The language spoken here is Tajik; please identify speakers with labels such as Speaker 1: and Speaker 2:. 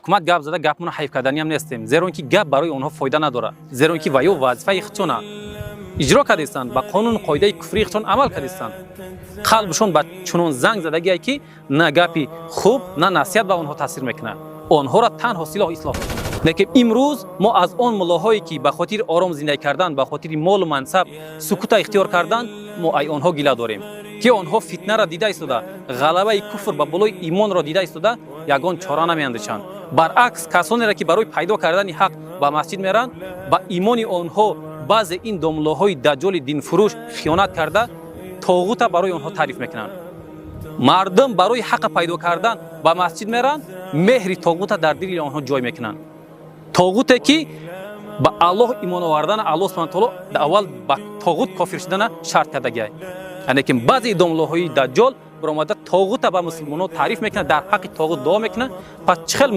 Speaker 1: Ҳукумат гап зада, гапмона ҳайф карданиам нестем, зеро ин ки гап барои онҳо фоида надорад, зеро ин ки ваё вазифаи худшона иҷро кардистанд, ба қонуну қоидаи куфрии худшон амал кардистанд. Қалбшон ба чунон занг задагие, ки на гапи хуб, на насиҳат ба онҳо таъсир мекунад. Онҳоро танҳо силоҳ ислоҳ мекунад. Лекин имрӯз мо аз он муллоҳое, ки ба хотири ором зиндагӣ кардан, ба хотири молу мансаб сукута ихтиёр карданд, мо ай онҳо гила дорем, ки онҳо фитнаро дида истода, ғалабаи куфр ба болои имонро дида истода, ягон чора намеандешанд. Баръакс, касонеро, ки барои пайдо кардани ҳақ ба масҷид меранд, ба имони онҳо баъзе ин домлоҳои даҷҷоли динфурӯш хиёнат карда, тоғута барои онҳо таъриф мекунанд. Мардум барои ҳаққа пайдо кардан ба масҷид меранд, меҳри тоғута дар дили онҳо ҷой мекунанд, тоғуте, ки ба Аллоҳ имон овардан, Аллоҳ субҳана таоло аввал ба тоғут кофир шудана шарт кардагиай. Лекин баъзе домлоҳои даҷҷол баромада, тоғута ба мусулмонон таъриф мекунад, дар ҳаққи тоғут дуо мекунад. Пас чӣ хел?